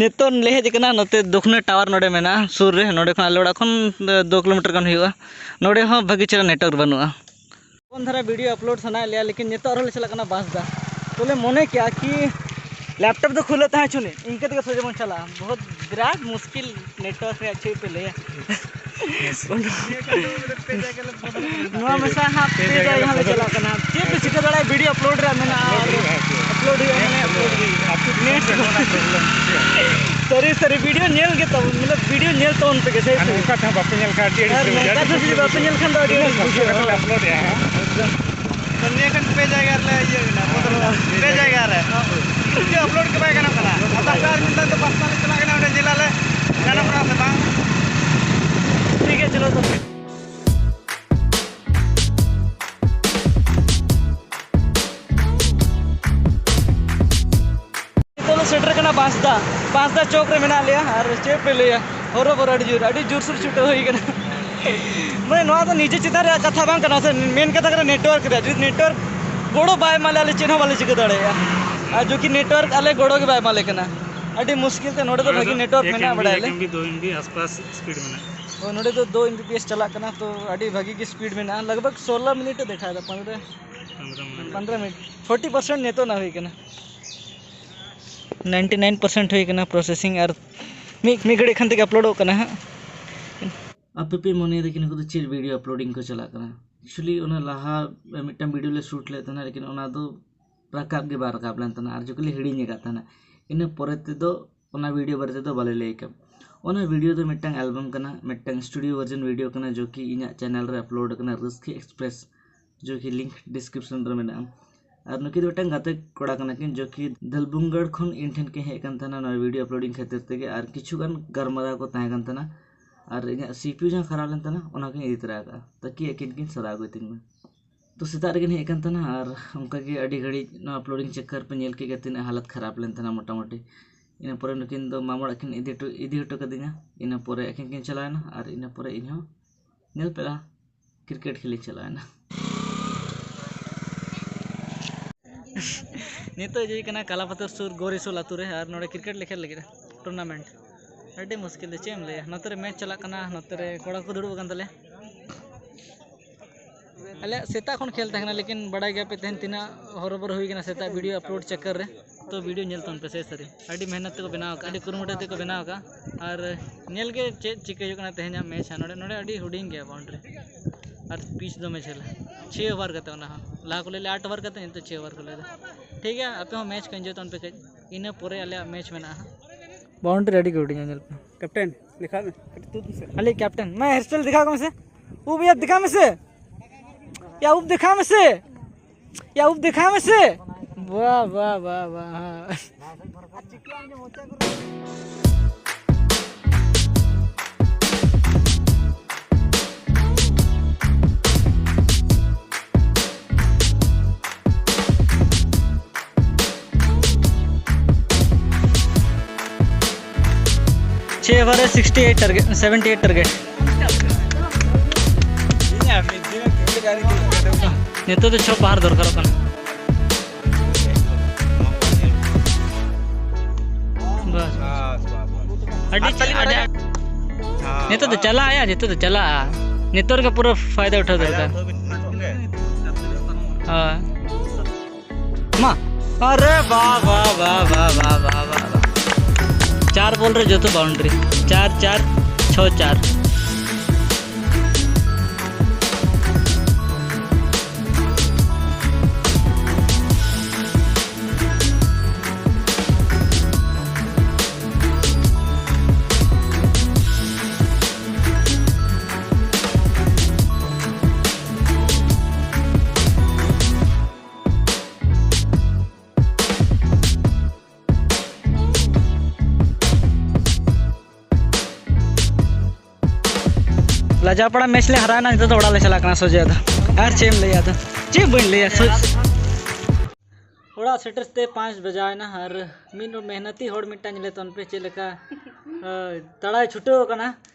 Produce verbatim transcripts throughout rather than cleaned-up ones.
ᱱᱤᱛᱚᱜ ᱞᱮ ᱦᱮᱡ ᱟᱠᱟᱱᱟ ᱱᱚᱛᱮ ᱫᱚᱠᱷᱱᱮ ᱴᱟᱣᱟᱨ ᱱᱚᱰᱮ ᱢᱮᱱᱟᱜᱼᱟ, ᱥᱩᱨ ᱨᱮ, ᱱᱚᱰᱮ ᱠᱷᱚᱱ ᱟᱞᱮ ᱚᱲᱟᱜ ᱠᱷᱚᱱ ᱫᱩ ᱠᱤᱞᱳᱢᱤᱴᱟᱨ ᱜᱟᱱ ᱦᱩᱭᱩᱜᱼᱟ᱾ ᱱᱚᱰᱮ ᱦᱚᱸ ᱵᱷᱟᱹᱜᱤ ᱪᱮᱦᱨᱟ ᱱᱮᱴᱣᱟᱨᱠ ᱵᱟᱹᱱᱩᱜᱼᱟ᱾ ᱦᱚᱯᱚᱱ ᱫᱷᱟᱨᱟ ᱵᱷᱤᱰᱤᱭᱳ ᱟᱯᱞᱳᱰ ᱥᱟᱱᱟᱭᱮᱫ ᱞᱮᱭᱟ, ᱞᱮᱠᱤᱱ ᱱᱤᱛᱚᱜ ᱟᱨᱦᱚᱸ ᱞᱮ ᱪᱟᱞᱟᱜ ᱠᱟᱱᱟ ᱵᱟᱥ ᱫᱟ᱾ ᱛᱚᱞᱮ ᱢᱚᱱᱮ ᱠᱮᱜᱼᱟ ᱠᱤ ᱞᱮᱯᱴᱚᱯ ᱫᱚ ᱠᱷᱩᱞᱟᱹ ᱛᱟᱦᱮᱸ ᱦᱚᱪᱚᱱᱤᱡ, ᱤᱱᱠᱟᱹ ᱛᱮᱜᱮ ᱥᱚᱡᱷᱮ ᱵᱚᱱ ᱪᱟᱞᱟᱜᱼᱟ᱾ ᱵᱚᱦᱩᱛ ᱵᱤᱨᱟᱴ ᱢᱩᱥᱠᱤᱞ ᱱᱮᱴᱣᱟᱨᱠ ᱨᱮᱭᱟᱜ ᱪᱮᱫ ᱯᱮ ᱞᱟᱹᱭᱟ᱾ ᱱᱚᱣᱟ ᱢᱮᱥᱟ ᱦᱟᱸᱜ ᱯᱮ ᱡᱟᱭᱜᱟ ᱦᱟᱸᱜ ᱞᱮ ᱪᱟᱞᱟᱜ ᱠᱟᱱᱟ᱾ ᱪᱮᱫ ᱯᱮ ᱪᱤᱠᱟᱹ ᱫᱟᱲᱮᱭᱟᱜᱼᱟ, ᱵᱷᱤᱰᱤᱭᱳ ᱟᱯᱞᱳᱰ ᱨᱮᱭᱟᱜ ᱢᱮᱱᱟᱜᱼᱟ, ᱟᱨ ᱟᱯᱞᱳᱰ ᱦᱩᱭᱩᱜᱼᱟ, ᱢᱟᱱᱮ ᱟᱯᱞᱳᱰ ᱦᱩᱭᱩᱜᱼᱟ᱾ ᱱᱮᱴ ᱥᱟᱹᱨᱤ ᱥᱟᱹᱨᱤ ᱵᱷᱤᱰᱤᱭᱳ ᱧᱮᱞ ᱜᱮ ᱛᱟᱵᱚᱱ, ᱢᱚᱛᱞᱚᱵ ᱵᱷᱤᱰᱤᱭᱳ ᱧᱮᱞ ᱛᱟᱵᱚᱱ ᱯᱮ ᱜᱮ, ᱥᱟᱹᱨᱤ ᱟᱨ ᱥᱟᱹᱨᱤ᱾ ᱱᱚᱝᱠᱟ ᱛᱮᱦᱚᱸ ᱵᱟᱯᱮ ᱧᱮᱞ ᱠᱷᱟᱱ ᱟᱹᱰᱤ ᱟᱹᱲᱤᱥ ᱟᱨ ᱜᱮ ᱱᱚᱝᱠᱟ ᱵᱩᱡᱷᱟᱹᱜᱼᱟ᱾ ᱛᱮᱦᱚᱸ ᱟᱯᱞᱳᱰᱮᱜᱼᱟ ᱦᱟᱸᱜ᱾ ᱮᱠᱫᱚᱢ᱾ ᱛᱚ ᱱᱤᱭᱟᱹ ᱠᱷᱟᱱ ᱯᱮ ᱡᱟᱭᱜᱟ ᱨᱮᱞᱮ ᱤᱭᱟᱹ ᱠᱟᱱᱟ, ᱵᱚᱫᱚᱞ ᱮᱱᱟ᱾ ᱯᱮ ᱡᱟᱭᱜᱟ ᱨᱮ᱾ ᱵᱷᱤᱰᱤᱭᱳ ᱟᱯᱞᱳᱰ ᱜᱮ ᱵᱟᱭ ᱜᱟᱱᱚᱜ ᱠᱟᱱᱟ᱾ ᱟᱫᱚ ᱚᱱᱠᱟ ᱟᱨ ᱢᱤᱫ ᱫᱷᱟᱣ ᱫᱚ ᱯᱟᱥᱱᱟᱞ ᱪᱟᱞᱟᱜ ᱠᱟᱱᱟ, ᱚᱸᱰᱮ ᱧᱮᱞᱟᱞᱮ ᱜᱟᱱᱚᱜ ᱠᱟᱱᱟ ᱥᱮ ᱵᱟᱝ᱾ ᱴᱷᱤᱠ ᱜᱮᱭᱟ, ᱪᱚᱞᱚ ᱛᱚᱵᱮ᱾ ᱱᱤᱛᱚᱜ ᱫᱚ ᱥᱮᱴᱮᱨ ᱠᱟᱱᱟ ᱵᱟᱸᱥᱫᱟ᱾ ᱵᱟᱸᱥᱫᱟ ᱪᱚᱠ ᱨᱮ ᱢᱮᱱᱟᱜ ᱞᱮᱭᱟ᱾ ᱟᱨ ᱪᱮᱫ ᱯᱮ ᱞᱟᱹᱭᱟ, ᱦᱚᱨᱚ ᱵᱚᱨᱚ ᱟᱹᱰᱤ ᱡᱳᱨ, ᱟᱹᱰᱤ ᱡᱳᱨᱥᱳᱨ ᱪᱷᱩᱴᱟᱹᱣ ᱦᱩᱭ ᱠᱟᱱᱟ᱾ ᱢᱟᱱᱮ ᱱᱚᱣᱟ ᱫᱚ ᱱᱤᱡᱮ ᱪᱮᱛᱟᱱ ᱨᱮᱭᱟᱜ ᱠᱟᱛᱷᱟ ᱵᱟᱝ ᱠᱟᱱᱟ ᱥᱮ, ᱢᱮᱱ ᱠᱟᱛᱷᱟ ᱠᱟᱱᱟ ᱱᱮᱴᱣᱟᱨᱠ ᱨᱮᱭᱟᱜ᱾ ᱡᱩᱫᱤ ᱱᱮᱴᱣᱟᱨᱠ ᱜᱚᱲᱚ ᱵᱟᱭ ᱮᱢᱟ ᱞᱮᱭᱟ, ᱟᱞᱮ ᱪᱮᱫ ᱦᱚᱸ ᱵᱟᱞᱮ ᱪᱤᱠᱟᱹ ᱫᱟᱲᱮᱭᱟᱜᱼᱟ᱾ ᱟᱨ ᱡᱩᱫᱤ ᱱᱮᱴᱣᱟᱨᱠ ᱟᱞᱮ ᱜᱚᱲᱚ ᱜᱮ ᱵᱟᱭ ᱮᱢᱟ ᱞᱮ ᱠᱟᱱᱟ᱾ ᱟᱹᱰᱤ ᱢᱩᱥᱠᱤᱞ ᱛᱮ ᱱᱚᱰᱮ ᱫᱚ ᱵᱷᱟᱹᱜᱤ ᱱᱮᱴᱣᱟᱨᱠ ᱢᱮᱱᱟᱜ ᱵᱟᱲᱟᱭᱟ᱾ ᱮᱠ ᱮᱢ ᱵᱤ, ᱫᱩ ᱮᱢ ᱵᱤ ᱟᱥᱯᱟᱥ ᱥᱯᱤᱰ ᱢᱮᱱᱟᱜᱼᱟ᱾ ᱦᱳᱭ, ᱱᱚᱰᱮ ᱫᱚ ᱫᱩ ᱮᱢ ᱵᱤ ᱯᱤ ᱮᱥ ᱪᱟᱞᱟᱜ ᱠᱟᱱᱟ, ᱛᱚ ᱟᱹᱰᱤ ᱵᱷᱟᱹᱜᱤ ᱜᱮ ᱥᱯᱤᱰ ᱢᱮᱱᱟᱜᱼᱟ᱾ ᱞᱟᱜᱽ ᱵᱷᱟᱜᱽ ᱥᱳᱞᱳ ᱢᱤᱱᱤᱴ ᱮ ᱫᱮᱠᱷᱟᱣ ᱮᱫᱟ, ᱯᱚᱱᱨᱚ, ᱯᱚᱱᱨᱚ ᱢᱤᱱᱤᱴ᱾ ᱯᱷᱳᱨᱴᱤ ᱯᱟᱨᱥᱮᱱᱴ ᱱᱤᱛᱚᱜ ᱱᱟ ᱦᱩᱭ ᱠᱟᱱᱟ᱾ ᱱᱟᱭᱤᱱᱴᱤ ᱱᱟᱭᱤᱱ ᱯᱟᱨᱥᱮᱱᱴ ᱦᱩᱭ ᱠᱟᱱᱟ ᱯᱨᱚᱥᱮᱥᱤᱝ, ᱟᱨ ᱢᱤᱫ, ᱢᱤᱫ ᱜᱷᱟᱹᱲᱤᱡ ᱠᱷᱟᱱ ᱛᱮᱜᱮ ᱟᱯᱞᱳᱰᱚᱜ ᱠᱟᱱᱟ ᱦᱟᱸᱜ᱾ ᱟᱯᱮ ᱯᱮ ᱢᱚᱱᱮᱭᱮᱫᱟ ᱠᱤ ᱱᱩᱠᱩ ᱫᱚ ᱪᱮᱫ ᱵᱷᱤᱰᱤᱭᱳ ᱟᱯᱞᱳᱰᱤᱝ ᱠᱚ ᱪᱟᱞᱟᱜ ᱠᱟᱱᱟ? ᱮᱠᱪᱩᱭᱮᱞᱤ ᱚᱱᱟ ᱞᱟᱦᱟ ᱢᱤᱫᱴᱟᱝ ᱵᱷᱤᱰᱤᱭᱳ ᱞᱮ ᱥᱩᱴ ᱞᱮᱫ ᱛᱟᱦᱮᱱᱟ, ᱞᱮᱠᱤᱱ ᱚᱱᱟ ᱫᱚ ᱨᱟᱠᱟᱵ ᱜᱮ ᱵᱟᱭ ᱨᱟᱠᱟᱵ ᱞᱮᱱ ᱛᱟᱦᱮᱱᱟ, ᱟᱨ ᱡᱚᱠᱷᱚᱱ ᱞᱮ ᱦᱤᱲᱤᱧ ᱟᱠᱟᱫ ᱛᱟᱦᱮᱱᱟ, ᱤᱱᱟᱹ ᱯᱚᱨᱮ ᱛᱮᱫᱚ ᱚᱱᱟ ᱵᱷᱤᱰᱤᱭᱳ ᱵᱟᱨᱮ ᱛᱮᱫᱚ ᱵᱟᱞᱮ ᱞᱟᱹᱭ ᱟᱠᱟᱫ᱾ ᱚᱱᱟ ᱵᱷᱤᱰᱤᱭᱳ ᱫᱚ ᱢᱤᱫᱴᱟᱝ ᱮᱞᱵᱟᱢ ᱠᱟᱱᱟ, ᱢᱤᱫᱴᱟᱝ ᱥᱴᱩᱰᱤᱭᱳ ᱵᱷᱟᱨᱡᱚᱱ ᱵᱷᱤᱰᱤᱭᱳ ᱠᱟᱱᱟ, ᱡᱚ ᱠᱤ ᱤᱧᱟᱹᱜ ᱪᱮᱱᱮᱞ ᱨᱮ ᱟᱯᱞᱳᱰ ᱟᱠᱟᱱᱟ, ᱨᱟᱹᱥᱠᱟᱹ ᱮᱠᱥᱯᱨᱮᱥ, ᱡᱚ ᱠᱤ ᱞᱤᱝᱠ ᱰᱤᱥᱠᱨᱤᱯᱥᱚᱱ ᱨᱮ ᱢᱮᱱᱟᱜᱼᱟ᱾ ᱟᱨ ᱱᱩᱠᱤᱱ ᱫᱚ ᱢᱤᱫᱴᱟᱝ ᱜᱟᱛᱮ ᱠᱚᱲᱟ ᱠᱟᱱᱟ ᱠᱤᱱ, ᱡᱚ ᱠᱤ ᱫᱷᱟᱞᱵᱷᱩᱝᱜᱟᱲ ᱠᱷᱚᱱ ᱤᱧ ᱴᱷᱮᱱ ᱠᱤᱱ ᱦᱮᱡ ᱟᱠᱟᱱ ᱛᱟᱦᱮᱱᱟ ᱱᱚᱣᱟ ᱵᱷᱤᱰᱤᱭᱳ ᱟᱯᱞᱳᱰᱤᱝ ᱠᱷᱟᱹᱛᱤᱨ ᱛᱮᱜᱮ, ᱟᱨ ᱠᱤᱪᱷᱩ ᱜᱟᱱ ᱜᱟᱞᱢᱟᱨᱟᱣ ᱠᱚ ᱛᱟᱦᱮᱸ ᱠᱟᱱ ᱛᱟᱦᱮᱱᱟ, ᱟᱨ ᱤᱧᱟᱹᱜ ᱥᱤ ᱯᱤ ᱭᱩ ᱡᱟᱦᱟᱸ ᱠᱷᱟᱨᱟᱯ ᱞᱮᱱ ᱛᱟᱦᱮᱱᱟ, ᱚᱱᱟ ᱠᱤᱱ ᱤᱫᱤ ᱛᱚᱨᱟ ᱟᱠᱟᱫᱼᱟ, ᱛᱟᱠᱤ ᱟᱹᱠᱤᱱ ᱠᱤᱱ ᱥᱟᱨᱟᱣ ᱟᱹᱜᱩᱭ ᱛᱤᱧ ᱢᱟ᱾ ᱛᱚ ᱥᱮᱛᱟᱜ ᱨᱮᱠᱤᱱ ᱦᱮᱡ ᱟᱠᱟᱱ ᱛᱟᱦᱮᱱᱟ, ᱟᱨ ᱚᱱᱠᱟ ᱜᱮ ᱟᱹᱰᱤ ᱜᱷᱟᱹᱲᱤᱡ ᱱᱚᱣᱟ ᱟᱯᱞᱳᱰᱤᱝ ᱪᱟᱠᱠᱟᱨ ᱯᱮ ᱧᱮᱞ ᱠᱮᱫ ᱜᱮᱭᱟ ᱛᱤᱱᱟᱹᱜ ᱦᱟᱞᱚᱛ ᱠᱷᱟᱨᱟᱯ ᱞᱮᱱ ᱛᱟᱦᱮᱱᱟ ᱢᱚᱴᱟᱢᱩᱴᱤ᱾ ᱤᱱᱟᱹ ᱯᱚᱨᱮ ᱱᱩᱠᱤᱱ ᱫᱚ ᱢᱟᱢᱚ ᱚᱲᱟᱜ ᱠᱤᱱ ᱤᱫᱤ ᱦᱚᱴᱚ, ᱤᱫᱤ ᱦᱚᱴᱚ ᱠᱟᱫᱤᱧᱟ᱾ ᱤᱱᱟᱹ ᱯᱚᱨᱮ ᱟᱹᱠᱤᱱ ᱠᱤᱱ ᱪᱟᱞᱟᱣᱮᱱᱟ, ᱟᱨ ᱤᱱᱟᱹ ᱯᱚᱨᱮ ᱤᱧ ᱦᱚᱸ ᱧᱮᱞ ᱯᱮᱲᱟ ᱠᱨᱤᱠᱮᱴ ᱠᱷᱮᱞ ᱤᱧ ᱪᱟᱞᱟᱣᱮᱱᱟ᱾ ᱱᱤᱛᱚᱜ ᱡᱮ ᱠᱟᱱᱟ ᱠᱟᱞᱟᱯᱟᱛᱷᱚᱨ ᱥᱩᱨ ᱜᱳᱨᱤᱥᱳᱞ ᱟᱹᱛᱩ ᱨᱮ, ᱟᱨ ᱱᱚᱰᱮ ᱠᱨᱤᱠᱮᱴ ᱞᱮ ᱠᱷᱮᱞ ᱞᱟᱹᱜᱤᱫ ᱴᱩᱨᱱᱟᱢᱮᱱᱴ᱾ ᱟᱹᱰᱤ ᱢᱩᱥᱠᱤᱞ ᱫᱚ ᱪᱮᱫ ᱮᱢ ᱞᱟᱹᱭᱟ, ᱱᱚᱛᱮ ᱨᱮ ᱢᱮᱪ ᱪᱟᱞᱟᱜ ᱠᱟᱱᱟ, ᱱᱚᱛᱮ ᱨᱮ ᱠᱚᱲᱟ ᱠᱚ ᱫᱩᱲᱩᱵ ᱟᱠᱟᱱ ᱛᱟᱞᱮᱭᱟ᱾ ᱟᱞᱮᱭᱟᱜ ᱥᱮᱛᱟᱜ ᱠᱷᱚᱱ ᱠᱷᱮᱞ ᱛᱟᱦᱮᱸ ᱠᱟᱱᱟ, ᱞᱮᱠᱤᱱ ᱵᱟᱲᱟᱭ ᱜᱮᱭᱟ ᱯᱮ ᱛᱮᱦᱮᱧ ᱛᱤᱱᱟᱹᱜ ᱦᱚᱨᱚᱵᱚᱨᱚ ᱦᱩᱭ ᱠᱟᱱᱟ ᱥᱮᱛᱟᱜ ᱵᱷᱤᱰᱤᱭᱳ ᱟᱯᱞᱳᱰ ᱪᱟᱠᱠᱟᱨ ᱨᱮ᱾ ᱛᱚ ᱵᱷᱤᱰᱤᱭᱳ ᱧᱮᱞ ᱛᱟᱵᱚᱱ ᱯᱮ ᱥᱮᱥ ᱫᱷᱟᱹᱨᱤᱡ᱾ ᱟᱹᱰᱤ ᱢᱮᱦᱱᱚᱛ ᱛᱮᱠᱚ ᱵᱮᱱᱟᱣ ᱟᱠᱟᱫᱼᱟ, ᱟᱹᱰᱤ ᱠᱩᱨᱩᱢᱩᱴᱩ ᱛᱮᱠᱚ ᱵᱮᱱᱟᱣ ᱟᱠᱟᱫᱼᱟ᱾ ᱟᱨ ᱧᱮᱞ ᱜᱮ ᱪᱮᱫ ᱪᱤᱠᱟᱹ ᱦᱩᱭᱩᱜ ᱠᱟᱱᱟ ᱛᱮᱦᱮᱧᱟᱜ ᱢᱮᱪ ᱦᱟᱸᱜ᱾ ᱱᱚᱰᱮ, ᱱᱚᱰᱮ ᱟᱹᱰᱤ ᱦᱩᱰᱤᱧ ᱜᱮᱭᱟ ᱵᱟᱣᱩᱱᱰᱟᱨᱤ, ᱟᱨ ᱯᱤᱪ ᱫᱚᱢᱮ ᱡᱷᱟᱹᱞᱟ᱾ ᱪᱷᱮ ᱳᱵᱷᱟᱨ ᱠᱟᱛᱮ ᱚᱱᱟ ᱦᱚᱸ, ᱞᱟᱦᱟ ᱠᱚ ᱞᱟᱹᱭ ᱞᱮᱫᱼᱟ ᱟᱴ ᱳᱵᱷᱟᱨ ᱠᱟᱛᱮ, ᱱᱤᱛᱚᱜ ᱪᱷᱮ ᱳᱵᱷᱟᱨ ᱠᱚ ᱞᱟᱹᱭ ᱮᱫᱟ᱾ ᱴᱷᱤᱠ ᱜᱮᱭᱟ, ᱟᱯᱮ ᱦᱚᱸ ᱢᱮᱪ ᱠᱚ ᱮᱱᱡᱚᱭ ᱛᱟᱵᱚᱱ ᱯᱮ ᱠᱟᱹᱡ, ᱤᱱᱟᱹ ᱯᱚᱨᱮ ᱟᱞᱮᱭᱟᱜ ᱢᱮᱪ ᱢᱮᱱᱟᱜᱼᱟ ᱦᱟᱸᱜ᱾ ᱵᱟᱣᱩᱱᱰᱟᱨᱤ ᱟᱹᱰᱤ ᱜᱮ ᱦᱩᱰᱤᱧᱟ, ᱧᱮᱞ ᱯᱮ᱾ ᱠᱮᱯᱴᱮᱱ ᱫᱮᱠᱷᱟᱣ ᱢᱮ, ᱠᱟᱹᱴᱤᱡ ᱛᱩᱫ ᱢᱮᱥᱮ᱾ ᱟᱞᱮ ᱠᱮᱯᱴᱮᱱ, ᱢᱟ ᱦᱮᱭᱟᱨ ᱥᱴᱟᱭᱤᱞ ᱫᱮᱠᱷᱟᱣ ᱠᱚ ᱢᱮᱥᱮ᱾ ᱩᱵ ᱭᱟ ᱫᱮᱠᱷᱟᱣ ᱢᱮᱥᱮ᱾ ᱭᱟ ᱩᱵ ᱫᱮᱠᱷᱟᱣ ᱢᱮᱥᱮ᱾ ᱭᱟ ᱩᱵ ᱫᱮᱠᱷᱟᱣ ᱢᱮᱥᱮ᱾ ᱵᱟᱦ, ᱵᱟᱦ, ᱵᱟᱦ, ᱵᱟᱦ, ᱦᱮᱸ᱾ ᱪᱷᱮ ᱳᱵᱷᱟᱨ ᱨᱮ sixty eight target, seventy eight target. ᱱᱤᱛᱚᱜ ᱫᱚ ᱪᱷᱚ ᱯᱟᱦᱟᱨ ᱫᱚᱨᱠᱟᱨᱚᱜ ᱠᱟᱱᱟ᱾ ᱵᱟᱥ, ᱵᱟᱥ᱾ ᱟᱹᱰᱤ, ᱟᱹᱰᱤ, ᱱᱤᱛᱚᱜ ᱫᱚ ᱪᱟᱞᱟᱜᱼᱟ, ᱱᱤᱛᱚᱜ ᱫᱚ ᱪᱟᱞᱟᱜᱼᱟ᱾ ᱱᱤᱛᱚᱜ ᱨᱮᱜᱮ ᱯᱩᱨᱟᱹ ᱯᱷᱟᱭᱫᱟ ᱩᱴᱷᱟᱹᱣ ᱫᱚᱨᱠᱟᱨ᱾ ᱦᱳᱭ᱾ ᱢᱟ᱾ ᱟᱨᱮ ᱵᱟ, ᱵᱟ, ᱵᱟ᱾ ᱪᱟᱨ ᱵᱚᱞ ᱨᱮ ᱡᱚᱛᱚ ᱵᱟᱣᱩᱱᱰᱟᱨᱤ᱾ ᱪᱟᱨ, ᱪᱟᱨ, ᱪᱷᱚ, ᱪᱟᱨ᱾ ᱞᱟᱡᱟᱯᱟᱲᱟ ᱢᱮᱪ ᱞᱮ ᱦᱟᱨᱟᱣᱮᱱᱟ, ᱱᱤᱛᱚᱜ ᱫᱚ ᱚᱲᱟᱜ ᱞᱮ ᱪᱟᱞᱟᱜ ᱠᱟᱱᱟ ᱥᱚᱡᱷᱮ ᱫᱚ᱾ ᱟᱨ ᱪᱮᱫ ᱮᱢ ᱞᱟᱹᱭᱟ ᱟᱫᱚ? ᱪᱮᱫ ᱵᱟᱹᱧ ᱞᱟᱹᱭᱟ, ᱥᱚᱡ-, ᱚᱲᱟᱜ ᱥᱮᱴᱮᱨ ᱛᱮ ᱯᱟᱸᱪ ᱵᱟᱡᱟᱣᱮᱱᱟ, ᱟᱨ ᱢᱤᱫ ᱦᱚᱲ ᱢᱮᱦᱱᱚᱛᱤ ᱦᱚᱲ ᱢᱤᱫᱴᱟᱝ ᱧᱮᱞᱮ ᱛᱟᱵᱚᱱ ᱯᱮ ᱪᱮᱫ ᱞᱮᱠᱟ, ᱟᱸ, ᱛᱟᱲᱟᱭ ᱪᱷᱩᱴᱟᱹᱣ ᱟᱠᱟᱱᱟ᱾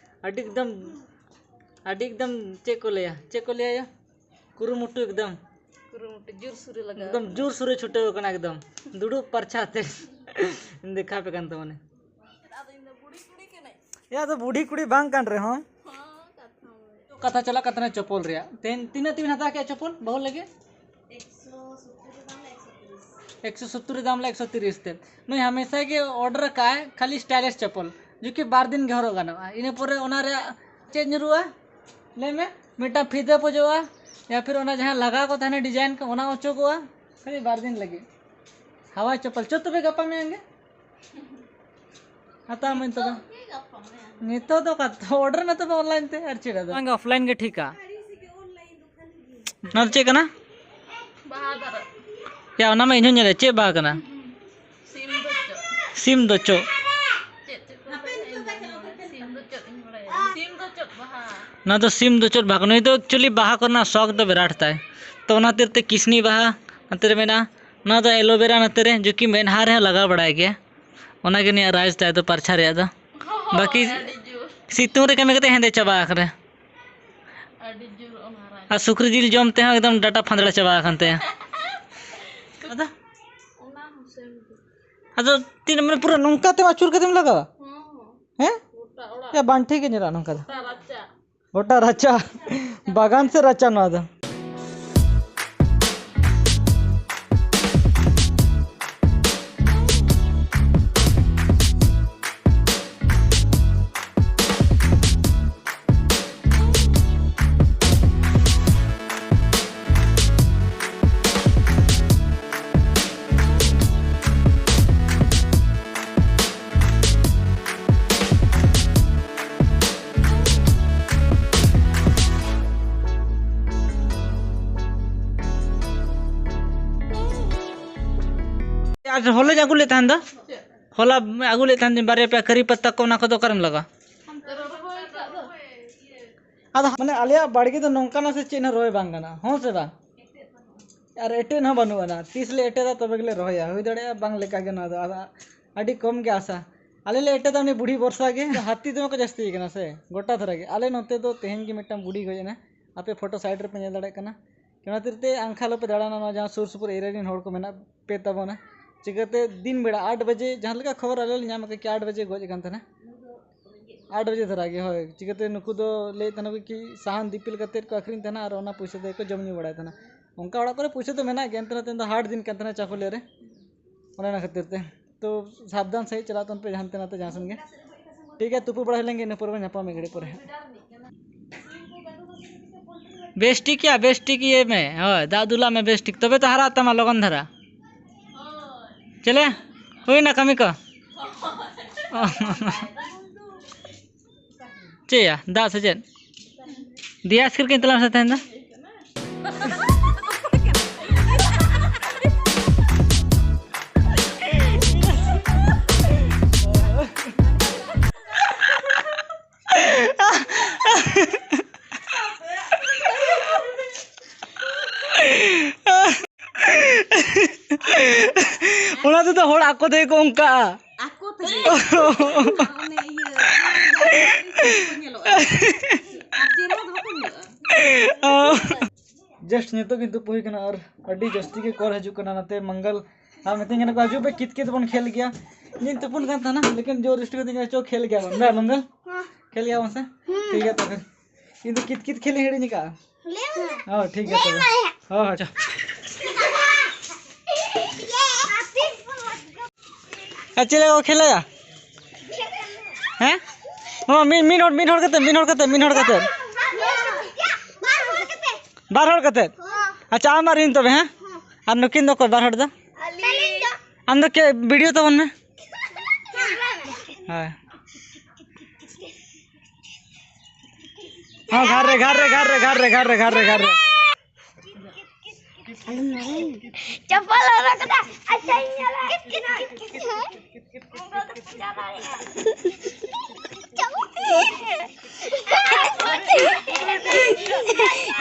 ᱟᱹᱰᱤ ᱮᱠᱫᱚᱢ, ᱟᱹᱰᱤ ᱮᱠᱫᱚᱢ ᱪᱮᱫ ᱠᱚ ᱞᱟᱹᱭᱟ, ᱪᱮᱫ ᱠᱚ ᱞᱟᱹᱭᱟ ᱭᱟ? ᱠᱩᱨᱩᱢᱩᱴᱩ ᱮᱠᱫᱚᱢ᱾ ᱠᱩᱨᱩᱢᱩᱴᱩ ᱡᱳᱨᱥᱳᱨᱮ ᱞᱟᱜᱟᱣ ᱮᱠᱫᱚᱢ ᱠᱟᱱᱟ᱾ ᱡᱳᱨᱥᱳᱨᱮ ᱪᱷᱩᱴᱟᱹᱣ ᱠᱟᱱᱟ ᱮᱠᱫᱚᱢ᱾ ᱫᱩᱲᱩᱵ ᱯᱟᱨᱪᱷᱟ ᱛᱮ ᱫᱮᱠᱷᱟᱣ ᱯᱮ ᱠᱟᱱ ᱛᱟᱵᱚᱱᱟ᱾ ᱟᱫᱚ ᱤᱧ ᱫᱚ ᱵᱩᱲᱦᱤ ᱠᱩᱲᱤ ᱠᱟᱹᱱᱟᱹᱧ᱾ ᱮ, ᱟᱫᱚ ᱵᱩᱲᱦᱤ ᱠᱩᱲᱤ ᱵᱟᱝ ᱠᱟᱱ ᱨᱮᱦᱚᱸ᱾ ᱦᱚᱸ, ᱠᱟᱛᱷᱟ ᱢᱟ᱾ ᱠᱟᱛᱷᱟ ᱪᱟᱞᱟᱜ ᱠᱟᱱ ᱛᱟᱦᱮᱱᱟ ᱪᱚᱯᱚᱞ ᱨᱮᱭᱟᱜ᱾ ᱛᱮᱦᱮᱧ ᱛᱤᱱᱟᱹᱜ ᱛᱮᱵᱤᱱ ᱦᱟᱛᱟᱣ ᱠᱮᱜᱼᱟ ᱪᱚᱯᱚᱞ ᱵᱟᱹᱦᱩ ᱞᱟᱹᱜᱤᱫ? ᱮᱠᱥᱚ ᱥᱚᱛᱛᱚᱨ ᱨᱮ ᱫᱟᱢ ᱞᱮ ᱮᱠᱥᱚ ᱛᱤᱨᱤᱥ᱾ ᱮᱠᱥᱚ ᱥᱚᱛᱛᱚᱨ ᱨᱮ ᱫᱟᱢ ᱞᱮ ᱮᱠᱥᱚ ᱛᱤᱨᱤᱥ ᱛᱮ᱾ ᱱᱩᱭ ᱦᱟᱢᱮᱥᱟ ᱜᱮ ᱚᱰᱟᱨ ᱠᱟᱜᱼᱟᱭ ᱠᱷᱟᱹᱞᱤ ᱥᱴᱟᱭᱞᱤᱥ ᱪᱚᱯᱚᱞ, ᱡᱩᱠᱤ ᱵᱟᱨ ᱫᱤᱱ ᱜᱮ ᱦᱚᱨᱚᱜ ᱜᱟᱱᱚᱜᱼᱟ᱾ ᱤᱱᱟᱹ ᱯᱚᱨᱮ ᱚᱱᱟ ᱨᱮᱭᱟᱜ ᱪᱮᱫ ᱧᱩᱨᱩᱜᱼᱟ? ᱞᱟᱹᱭ ᱢᱮ, ᱢᱤᱫᱴᱟᱝ ᱯᱷᱤᱫᱟᱹ ᱯᱚᱡᱚᱜᱼᱟ, ᱭᱟ ᱯᱷᱤᱨ ᱚᱱᱟ ᱡᱟᱦᱟᱸ ᱞᱟᱜᱟᱣ ᱠᱚ ᱛᱟᱦᱮᱱᱟ ᱰᱤᱡᱟᱭᱤᱱ ᱠᱚ, ᱚᱱᱟ ᱚᱪᱚᱜᱚᱜᱼᱟ᱾ ᱠᱷᱟᱹᱞᱤ ᱵᱟᱨ ᱫᱤᱱ ᱞᱟᱹᱜᱤᱫ ᱦᱟᱣᱟᱭ ᱪᱚᱯᱚᱞ᱾ ᱪᱚ ᱛᱚᱵᱮ ᱜᱟᱯᱟ ᱢᱮᱭᱟᱝ ᱜᱮ ᱦᱟᱛᱟᱣ ᱢᱟᱹᱧ ᱛᱚᱵᱮ᱾ ᱱᱤᱛᱚᱜ ᱜᱮ ᱜᱟᱯᱟ ᱢᱮᱭᱟᱝ᱾ ᱱᱤᱛᱚᱜ ᱫᱚ ᱠᱟᱛᱷᱟ, ᱚᱰᱟᱨ ᱢᱮ ᱛᱚᱵᱮ ᱚᱱᱞᱟᱭᱤᱱ ᱛᱮ, ᱟᱨ ᱪᱮᱫ ᱟᱫᱚ? ᱵᱟᱝ, ᱚᱯᱷᱞᱟᱭᱤᱱ ᱜᱮ ᱴᱷᱤᱠᱟ᱾ ᱚᱱᱟ ᱫᱚ ᱪᱮᱫ ᱠᱟᱱᱟ? ᱵᱟᱦᱟ ᱫᱟᱨᱮ᱾ ᱭᱟ, ᱚᱱᱟ ᱢᱟ ᱤᱧ ᱦᱚᱸᱧ ᱧᱮᱞᱮᱫ, ᱪᱮᱫ ᱵᱟᱦᱟ ᱠᱟᱱᱟ? ᱥᱤᱢ ᱫᱚᱪᱚᱜ᱾ ᱥᱤᱢ ᱫᱚᱪᱚᱜ᱾ ᱪᱮᱫ ᱪᱮᱫ ᱠᱚ ᱞᱟᱹᱭᱟ ᱤᱧ ᱵᱟᱹᱧ ᱵᱟᱲᱟᱭᱟ᱾ ᱥᱤᱢ ᱫᱚᱪᱚᱜ ᱤᱧ ᱵᱟᱲᱟᱭᱟ᱾ ᱥᱤᱢ ᱫᱚᱪᱚᱜ ᱵᱟᱦᱟ᱾ ᱱᱚᱣᱟ ᱫᱚ ᱥᱤᱢ ᱫᱚᱪᱚᱜ ᱵᱟᱦᱟ ᱠᱟᱱᱟ᱾ ᱱᱩᱭ ᱫᱚ actually ᱵᱟᱦᱟ ᱠᱚᱨᱮᱱᱟᱜ ᱥᱚᱠ ᱫᱚ ᱵᱤᱨᱟᱴ ᱛᱟᱭ᱾ ᱛᱚ ᱚᱱᱟ ᱠᱷᱟᱹᱛᱤᱨ ᱛᱮ ᱠᱤᱥᱱᱤ ᱵᱟᱦᱟ ᱱᱚᱛᱮ ᱨᱮ ᱢᱮᱱᱟᱜᱼᱟ᱾ ᱱᱚᱣᱟ ᱫᱚ ᱮᱞᱳᱵᱮᱨᱟ ᱱᱚᱛᱮ ᱨᱮ, ᱡᱚᱠᱤ ᱢᱮᱫᱦᱟ ᱨᱮᱦᱚᱸ ᱞᱟᱜᱟᱣ ᱵᱟᱲᱟᱭ ᱜᱮᱭᱟ᱾ ᱚᱱᱟᱜᱮ ᱱᱤᱭᱟᱹ ᱨᱟᱡᱽ ᱛᱟᱭ ᱫᱚ ᱯᱟᱨᱪᱷᱟ ᱨᱮᱭᱟᱜ ᱫᱚ᱾ ᱦᱳᱭ, ᱵᱟᱹᱠᱤ ᱟᱹᱰᱤ ᱡᱳᱨ᱾ ᱥᱤᱛᱩᱝ ᱨᱮ ᱠᱟᱹᱢᱤ ᱠᱟᱛᱮ ᱦᱮᱸᱫᱮ ᱪᱟᱵᱟ ᱟᱠᱟᱱᱟ᱾ ᱟᱹᱰᱤ ᱡᱳᱨ ᱚᱱᱟ ᱨᱟᱡᱽ᱾ ᱟᱨ ᱥᱩᱠᱨᱤ ᱡᱤᱞ ᱡᱚᱢ ᱛᱮᱦᱚᱸ ᱮᱠᱫᱚᱢ ᱰᱟᱴᱟ ᱯᱷᱟᱸᱫᱲᱟ ᱪᱟᱵᱟ ᱟᱠᱟᱱ ᱛᱟᱭᱟ᱾ ᱟᱫᱚ, ᱚᱱᱟ ᱦᱚᱸ ᱥᱮᱢ ᱜᱮ᱾ ᱟᱫᱚ ᱛᱤᱱᱟᱹᱜ ᱢᱟᱱᱮ ᱯᱩᱨᱟᱹ ᱱᱚᱝᱠᱟ ᱛᱮᱢ ᱟᱹᱪᱩᱨ ᱠᱟᱛᱮᱢ ᱞᱟᱜᱟᱣᱟ? ᱦᱚᱸ, ᱦᱚᱸ᱾ ᱦᱮᱸ? ᱜᱚᱴᱟ ᱚᱲᱟᱜ᱾ ᱮ, ᱵᱟᱝ ᱴᱷᱤᱠ ᱜᱮ ᱧᱮᱞᱚᱜᱼᱟ ᱱᱚᱝᱠᱟ ᱫᱚ᱾ ᱜᱚᱴᱟ ᱨᱟᱪᱟ᱾ ᱜᱚᱴᱟ ᱨᱟᱪᱟ᱾ ᱵᱟᱜᱟᱱ ᱥᱮ ᱨᱟᱪᱟ ᱱᱚᱣᱟ ᱫᱚ? ᱟᱨ ᱦᱚᱞᱟᱧ ᱟᱹᱜᱩ ᱞᱮᱫ ᱛᱟᱦᱮᱱ ᱫᱚ, ᱪᱮᱫ? ᱦᱚᱞᱟ ᱟᱹᱜᱩ ᱞᱮᱫ ᱛᱟᱦᱮᱱ ᱫᱚᱧ ᱵᱟᱨᱭᱟ ᱯᱮᱭᱟ ᱠᱟᱹᱨᱤ ᱯᱟᱛᱟ ᱠᱚ, ᱚᱱᱟ ᱠᱚᱫᱚ ᱚᱠᱟᱨᱮᱢ ᱞᱟᱜᱟᱣᱟ? ᱦᱟᱱᱛᱮ ᱨᱚᱦᱚᱭ ᱠᱟᱜ ᱫᱚ᱾ ᱟᱫᱚ ᱢᱟᱱᱮ ᱟᱞᱮᱭᱟᱜ ᱵᱟᱲᱜᱮ ᱫᱚ ᱱᱚᱝᱠᱟᱱᱟ ᱥᱮ ᱪᱮᱫ ᱦᱚᱸ ᱨᱚᱦᱚᱭ ᱵᱟᱝ ᱜᱟᱱᱚᱜᱼᱟ, ᱦᱚᱸ ᱥᱮ ᱵᱟᱝ? ᱟᱨ ᱮᱴᱮᱫ ᱦᱚᱸ ᱵᱟᱹᱱᱩᱜ ᱟᱱᱟ, ᱛᱤᱥ ᱞᱮ ᱮᱴᱮᱫᱟ ᱛᱚᱵᱮ ᱜᱮᱞᱮ ᱨᱚᱦᱚᱭᱟ᱾ ᱦᱩᱭ ᱫᱟᱲᱮᱭᱟᱜᱼᱟ ᱵᱟᱝ ᱞᱮᱠᱟ ᱜᱮ ᱱᱚᱣᱟ ᱫᱚ, ᱟᱫᱚ ᱟᱹᱰᱤ ᱠᱚᱢ ᱜᱮ ᱟᱥᱟ᱾ ᱟᱞᱮ ᱞᱮ ᱮᱴᱮᱫᱟ ᱩᱱᱤ ᱵᱩᱲᱦᱤ ᱵᱚᱨᱥᱟ ᱜᱮ᱾ ᱦᱟᱹᱛᱤ ᱫᱚᱢᱮ ᱠᱚ ᱡᱟᱹᱥᱛᱤ ᱠᱟᱱᱟ ᱥᱮ ᱜᱚᱴᱟ ᱫᱷᱟᱨᱟ ᱜᱮ᱾ ᱟᱞᱮ ᱱᱚᱛᱮ ᱫᱚ ᱛᱮᱦᱮᱧ ᱜᱮ ᱢᱤᱫᱴᱟᱝ ᱵᱩᱲᱦᱤ ᱜᱚᱡ ᱮᱱᱟ, ᱟᱯᱮ ᱯᱷᱳᱴᱳ ᱥᱟᱭᱤᱰ ᱨᱮᱯᱮ ᱧᱮᱞ ᱫᱟᱲᱮᱭᱟᱜ ᱠᱟᱱᱟ᱾ ᱚᱱᱟ ᱠᱷᱟᱹᱛᱤᱨ ᱛᱮ ᱟᱝᱠᱷᱟ ᱟᱞᱚᱯᱮ ᱫᱟᱬᱟᱱᱟ, ᱱᱚᱣᱟ ᱡᱟᱦᱟᱸ ᱥᱩᱨ ᱥᱩᱯᱩᱨ ᱮᱨᱤᱭᱟ ᱨᱮᱱ ᱦᱚᱲ ᱠᱚ ᱢᱮᱱᱟᱜ ᱯᱮ ᱛᱟᱵᱚᱱᱟ᱾ ᱪᱤᱠᱟᱹᱛᱮ ᱫᱤᱱ ᱵᱮᱲᱟ ᱟᱴ ᱵᱟᱡᱮ, ᱡᱟᱦᱟᱸ ᱞᱮᱠᱟ ᱠᱷᱚᱵᱚᱨ ᱟᱞᱮ ᱞᱮ ᱧᱟᱢ ᱟᱠᱟᱫ ᱠᱤ ᱟᱴ ᱵᱟᱡᱮ ᱜᱚᱡ ᱟᱠᱟᱱ ᱛᱟᱦᱮᱱᱟ, ᱟᱴ ᱵᱟᱡᱮ ᱫᱷᱟᱨᱟ ᱜᱮ, ᱦᱳᱭ᱾ ᱪᱤᱠᱟᱹᱛᱮ ᱱᱩᱠᱩ ᱫᱚ ᱞᱟᱹᱭᱮᱫ ᱛᱟᱦᱮᱱᱟ ᱠᱚ ᱠᱤ ᱥᱟᱦᱟᱱ ᱫᱤᱯᱤᱞ ᱠᱟᱛᱮᱫ ᱠᱚ ᱟᱹᱠᱷᱨᱤᱧ ᱛᱟᱦᱮᱱᱟ ᱟᱨ ᱚᱱᱟ ᱯᱩᱭᱥᱟᱹ ᱛᱮᱜᱮ ᱠᱚ ᱡᱚᱢ ᱧᱩ ᱵᱟᱲᱟᱭ ᱛᱟᱦᱮᱱᱟ᱾ ᱚᱱᱠᱟ ᱚᱲᱟᱜ ᱠᱚᱨᱮ ᱯᱩᱭᱥᱟᱹ ᱫᱚ ᱢᱮᱱᱟᱜ ᱜᱮᱭᱟ, ᱮᱱᱛᱮ ᱨᱮᱦᱚᱸ ᱛᱮᱦᱮᱧ ᱫᱚ ᱦᱟᱴ ᱫᱤᱱ ᱠᱟᱱ ᱛᱟᱦᱮᱱᱟ ᱪᱟᱠᱩᱞᱤᱭᱟᱹ ᱨᱮ, ᱚᱱᱮ ᱚᱱᱟ ᱠᱷᱟᱹᱛᱤᱨ ᱛᱮ᱾ ᱛᱚ ᱥᱟᱵᱫᱷᱟᱱ ᱥᱟᱺᱦᱤᱡ ᱪᱟᱞᱟᱜ ᱛᱟᱵᱚᱱ ᱯᱮ ᱦᱟᱱᱛᱮ ᱱᱟᱛᱮ ᱡᱟᱦᱟᱸ ᱥᱮᱱ ᱜᱮ᱾ ᱴᱷᱤᱠ ᱜᱮᱭᱟ, ᱛᱩᱯᱩ ᱵᱟᱲᱟ ᱦᱩᱭ ᱞᱮᱱ ᱜᱮ, ᱤᱱᱟᱹ ᱯᱚᱨᱮ ᱵᱚᱱ ᱧᱟᱯᱟᱢ ᱢᱤᱫ ᱜᱷᱟᱹᱲᱤᱡ ᱯᱚᱨᱮ ᱦᱟᱸᱜ᱾ ᱵᱮᱥ ᱴᱷᱤᱠ ᱜᱮᱭᱟ, ᱵᱮᱥ ᱴᱷᱤᱠ ᱤᱭᱟᱹᱭ ᱢᱮ, ᱦᱳᱭ, ᱫᱟᱜ ᱫᱩᱞᱟᱜ ᱢᱮ ᱵᱮᱥ ᱴᱷᱤᱠ, ᱛᱚᱵᱮ ᱛᱚ ᱦᱟᱨᱟᱜ ᱛᱟᱢᱟ ᱞᱚᱜᱚᱱ ᱫᱷᱟᱨᱟ᱾ ᱪᱮᱞᱮ, ᱦᱩᱭᱱᱟ ᱠᱟᱹᱢᱤ ᱠᱚ? ᱪᱮᱫ ᱭᱟ, ᱫᱟᱜ ᱥᱮ ᱪᱮᱫ? ᱫᱮᱭᱟ ᱟᱥᱠᱮᱨ ᱠᱟᱹᱧ ᱛᱟᱞᱟᱝ ᱢᱮᱥᱮ ᱛᱮᱦᱮᱧ ᱫᱚ᱾ ᱚᱱᱟ ᱛᱮᱫᱚ ᱦᱚᱲ ᱟᱠᱚ ᱛᱮᱜᱮ ᱠᱚ ᱚᱱᱠᱟᱜᱼᱟ᱾ ᱟᱠᱚ ᱛᱮᱜᱮ᱾ ᱚᱱᱮ ᱤᱭᱟᱹ, ᱠᱚ ᱧᱮᱞᱚᱜᱼᱟ᱾ ᱟᱨ ᱪᱮᱦᱨᱟ ᱫᱚ ᱵᱟᱠᱚ ᱧᱮᱞᱚᱜᱼᱟ᱾ ᱡᱟᱥᱴ ᱱᱤᱛᱚᱜ ᱜᱮ ᱛᱩᱯᱩ ᱦᱩᱭ ᱠᱟᱱᱟ ᱟᱨ ᱟᱹᱰᱤ ᱡᱟᱹᱥᱛᱤ ᱜᱮ ᱠᱚᱞ ᱦᱤᱡᱩᱜ ᱠᱟᱱᱟ᱾ ᱱᱟᱛᱮ ᱢᱟᱝᱜᱟᱞ ᱟᱨ ᱢᱤᱛᱟᱹᱧ ᱠᱟᱱᱟ ᱠᱚ, "ᱦᱤᱡᱩᱜ ᱯᱮ, ᱠᱤᱛ ᱠᱤᱛ ᱵᱚᱱ ᱠᱷᱮᱞ ᱜᱮᱭᱟ᱾" ᱤᱧ ᱛᱩᱯᱩᱱ ᱠᱟᱱ ᱛᱟᱦᱮᱱᱟ, ᱞᱮᱠᱤᱱ ᱡᱳᱨ ᱡᱚᱵᱚᱨᱫᱚᱥᱛᱤ ᱠᱟᱛᱮ ᱪᱚ ᱠᱷᱮᱞ ᱜᱮᱭᱟ ᱵᱚᱱ, ᱵᱟᱝ ᱢᱟᱝᱜᱟᱞ? ᱦᱮᱸ᱾ ᱠᱷᱮᱞ ᱜᱮᱭᱟ ᱵᱚᱱ ᱥᱮ? ᱦᱩᱸ᱾ ᱴᱷᱤᱠ ᱜᱮᱭᱟ ᱛᱚᱵᱮ᱾ ᱤᱧ ᱫᱚ ᱠᱤᱛ ᱠᱤᱛ ᱠᱷᱮᱞ ᱤᱧ ᱦᱤᱲᱤᱧ ᱟᱠᱟᱫᱼᱟ᱾ ᱞᱟᱹᱭ ᱢᱮ᱾ ᱦᱳᱭ, ᱴᱷᱤᱠ ᱜᱮᱭᱟ ᱞᱟᱹᱭ ᱛᱚᱵᱮ᱾ ᱢᱮ᱾ ᱦᱳᱭ, ᱦᱳᱭ, ᱪᱚ᱾ ᱟᱨ ᱪᱮᱫ ᱞᱮᱠᱟ ᱠᱚ ᱠᱷᱮᱞᱟᱭᱟ? ᱦᱮᱸ? ᱦᱚᱸ, ᱢᱤᱫ, ᱢᱤᱫ ᱦᱚᱲ, ᱢᱤᱫ ᱦᱚᱲ ᱠᱟᱛᱮ, ᱢᱤᱫ ᱦᱚᱲ ᱠᱟᱛᱮ, ᱢᱤᱫ ᱦᱚᱲ ᱠᱟᱛᱮ᱾ ᱵᱟᱨ ᱦᱚᱲ ᱠᱟᱛᱮ? ᱟᱪᱪᱷᱟ, ᱟᱢ ᱟᱨ ᱤᱧ ᱛᱚᱵᱮ, ᱦᱮᱸ? ᱟᱨ ᱱᱩᱠᱤᱱ ᱫᱚ ᱚᱠᱚᱭ ᱵᱟᱨ ᱦᱚᱲ ᱫᱚ? ᱟᱹᱞᱤᱧ᱾ ᱟᱢ ᱫᱚ ᱠᱮ-, ᱵᱷᱤᱰᱤᱭᱳ ᱛᱟᱵᱚᱱ ᱢᱮ᱾ ᱦᱳᱭ᱾ ᱦᱚᱸ, ᱜᱷᱟᱨ ᱨᱮ, ᱜᱷᱟᱨ ᱨᱮ, ᱜᱷᱟᱨ ᱨᱮ᱾ ᱪᱟᱯᱯᱚᱞ ᱦᱚᱨᱚᱜ ᱠᱟᱫᱟ᱾ ᱟᱪᱪᱷᱟ, ᱤᱧ ᱧᱮᱞᱟ᱾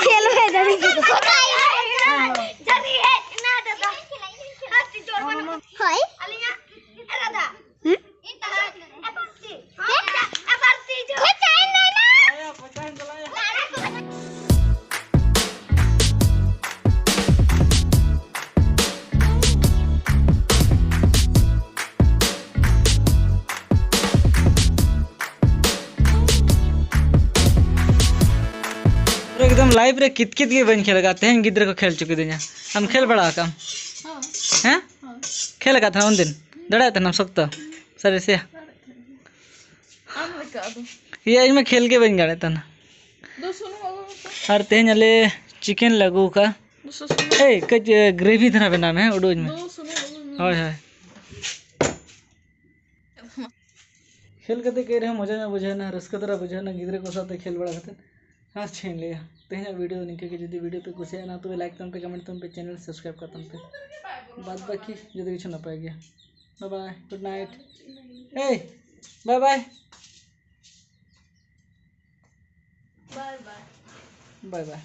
ᱠᱷᱮᱞ ᱦᱚᱭ ᱫᱟᱲᱮ᱾ ᱦᱳᱭ᱾ ᱦᱩᱸ? ᱞᱟᱭᱤᱯᱷ ᱨᱮ ᱠᱤᱛ ᱠᱤᱛ ᱜᱮ ᱵᱟᱹᱧ ᱠᱷᱮᱞ ᱟᱠᱟᱫ, ᱛᱮᱦᱮᱧ ᱜᱤᱫᱽᱨᱟᱹ ᱠᱚ ᱠᱷᱮᱞ ᱦᱚᱪᱚ ᱠᱤᱫᱤᱧᱟ᱾ ᱟᱢ ᱠᱷᱮᱞ ᱵᱟᱲᱟ ᱟᱠᱟᱫ ᱟᱢ? ᱦᱮᱸ? ᱠᱷᱮᱞ ᱟᱠᱟᱫ ᱛᱟᱦᱮᱱᱟ ᱩᱱᱫᱤᱱ? ᱫᱟᱲᱮᱭᱟᱜ ᱛᱟᱦᱮᱱᱟᱢ ᱥᱚᱠᱛᱚ? ᱥᱟᱹᱨᱤ ᱥᱮ? ᱤᱭᱟᱹ, ᱤᱧ ᱢᱟ ᱠᱷᱮᱞ ᱜᱮ ᱵᱟᱹᱧ ᱫᱟᱲᱮᱭᱟᱜ ᱛᱟᱦᱮᱱᱟ᱾ ᱟᱨ ᱛᱮᱦᱮᱧ ᱟᱞᱮ ᱪᱤᱠᱮᱱ ᱞᱮ ᱟᱹᱜᱩ ᱟᱠᱟᱫᱼᱟ᱾ ᱮᱭ, ᱠᱟᱹᱡ ᱜᱨᱮᱵᱷᱤ ᱫᱷᱟᱨᱟ ᱵᱮᱱᱟᱣ ᱢᱮ, ᱦᱮᱸ, ᱩᱰᱩᱠ ᱟᱹᱧ ᱢᱮ᱾ ᱦᱳᱭ, ᱦᱳᱭ᱾ ᱠᱷᱮᱞ ᱠᱟᱛᱮ ᱠᱟᱹᱡ ᱨᱮᱦᱚᱸ ᱢᱚᱡᱟ ᱧᱚᱜ ᱵᱩᱡᱷᱟᱹᱣ ᱮᱱᱟ, ᱨᱟᱹᱥᱠᱟᱹ ᱫᱷᱟᱨᱟ ᱵᱩᱡᱷᱟᱹᱣ ᱮᱱᱟ ᱜᱤᱫᱽᱨᱟᱹ ᱠᱚ ᱥᱟᱶᱛᱮ ᱠᱷᱮᱞ ᱵᱟᱲᱟ ᱠᱟᱛᱮ᱾ ᱟᱨ ᱪᱮᱫ ᱤᱧ ᱞᱟᱹᱭᱟ, ᱛᱮᱦᱮᱧᱟᱜ ᱵᱷᱤᱰᱤᱭᱳ ᱱᱤᱝᱠᱟᱹ ᱜᱮ᱾ ᱡᱩᱫᱤ ᱵᱷᱤᱰᱤᱭᱳ ᱯᱮ ᱠᱩᱥᱤᱭᱟᱜᱼᱟ, ᱛᱚᱵᱮ ᱞᱟᱭᱤᱠ ᱛᱟᱵᱚᱱ ᱯᱮ, ᱠᱚᱢᱮᱱᱴ ᱛᱟᱵᱚᱱ ᱯᱮ, ᱪᱮᱱᱮᱞ ᱥᱟᱵᱥᱠᱨᱟᱭᱤᱵ ᱠᱟᱜ ᱛᱟᱵᱚᱱ ᱯᱮ᱾ ᱵᱟᱫ ᱵᱟᱹᱠᱤ ᱡᱚᱛᱚ ᱠᱤᱪᱷᱩ ᱱᱟᱯᱟᱭ ᱜᱮᱭᱟ᱾ ᱵᱟᱭ ᱵᱟᱭ, ᱜᱩᱰ ᱱᱟᱭᱤᱴ᱾ ᱮᱭ, ᱵᱟᱭ ᱵᱟᱭ᱾ ᱵᱟᱭ ᱵᱟᱭ᱾ ᱵᱟᱭ ᱵᱟᱭ᱾